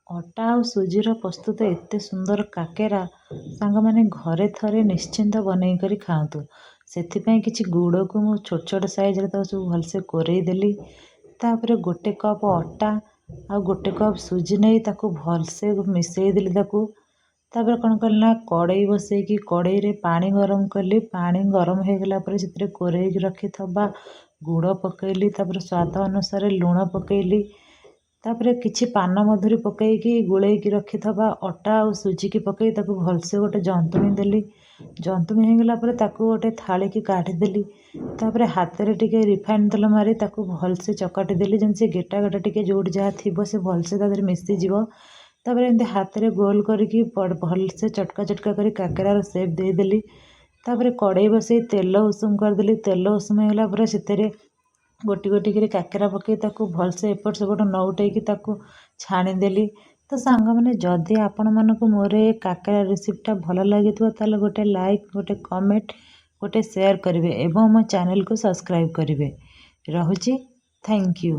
ଅଟା ଆଉ ସୁଜିର ପ୍ରସ୍ତୁତ ଏତେ ସୁନ୍ଦର କାକେରା, ସାଙ୍ଗମାନେ ଘରେ ଥରେ ନିଶ୍ଚିନ୍ତ ବନେଇ କରି ଖାଆନ୍ତୁ। ସେଥିପାଇଁ କିଛି ଗୁଡ଼କୁ ମୁଁ ଛୋଟ ଛୋଟ ସାଇଜ୍ରେ ତାକୁ ସବୁ ଭଲସେ କୋରେଇ ଦେଲି। ତାପରେ 1 କପ୍ ଅଟା ଆଉ 1 କପ୍ ସୁଜି ନେଇ ତାକୁ ଭଲସେ ମିଶାଇ ଦେଲି ତାକୁ। ତାପରେ କ'ଣ କଲି ନା, କଡ଼େଇ ବସେଇକି କଡ଼େଇରେ ପାଣି ଗରମ କଲି। ପାଣି ଗରମ ହେଇଗଲା ପରେ ସେଥିରେ କୋରେଇକି ରଖିଥିବା ଗୁଡ଼ ପକାଇଲି। ତାପରେ ସ୍ୱାଦ ଅନୁସାରେ ଲୁଣ ପକାଇଲି। ତାପରେ କିଛି ପାନ ମଧୁରୀ ପକାଇକି ଗୋଳେଇକି ରଖିଥିବା ଅଟା ଆଉ ସୁଜିକି ପକାଇ ତାକୁ ଭଲସେ ଗୋଟେ ଜନ୍ତୁଣି ଦେଲି। ଜନ୍ତୁଣି ହେଇଗଲା ପରେ ତାକୁ ଗୋଟେ ଥାଳିକି କାଢ଼ିଦେଲି। ତାପରେ ହାତରେ ଟିକେ ରିଫାଇନ୍ ତେଲ ମାରି ତାକୁ ଭଲସେ ଚକଟି ଦେଲି, ଯେମିତି ସେ ଗେଟା ଗେଟା ଟିକେ ଯେଉଁଠି ଯାହା ଥିବ, ସେ ଭଲସେ ତା ଦେହରେ ମିଶିଯିବ। ତାପରେ ଏମିତି ହାତରେ ଗୋଲ କରିକି ଭଲସେ ଚଟକା ଚଟକା କରି କାକେରାର ସେପ୍ ଦେଇଦେଲି। ତାପରେ କଡ଼େଇ ବସେଇ ତେଲ ଉଷୁମ କରିଦେଲି। ତେଲ ଉଷୁମ ହେଇଗଲା ପରେ ସେଥିରେ ଗୋଟି ଗୋଟି କରି କାକେରା ପକାଇ ତାକୁ ଭଲସେ ଏପଟ ସେପଟ ନଉଟେଇକି ତାକୁ ଛାଣିଦେଲି। ତ ସାଙ୍ଗମାନେ, ଯଦି ଆପଣମାନଙ୍କୁ ମୋର ଏ କାକେରା ରେସିପିଟା ଭଲ ଲାଗିଥିବ, ତାହେଲେ ଗୋଟେ ଲାଇକ୍, ଗୋଟେ କମେଣ୍ଟ, ଗୋଟେ ସେୟାର କରିବେ ଏବଂ ମୋ ଚ୍ୟାନେଲକୁ ସବସ୍କ୍ରାଇବ୍ କରିବେ। ରହୁଛି, thank you.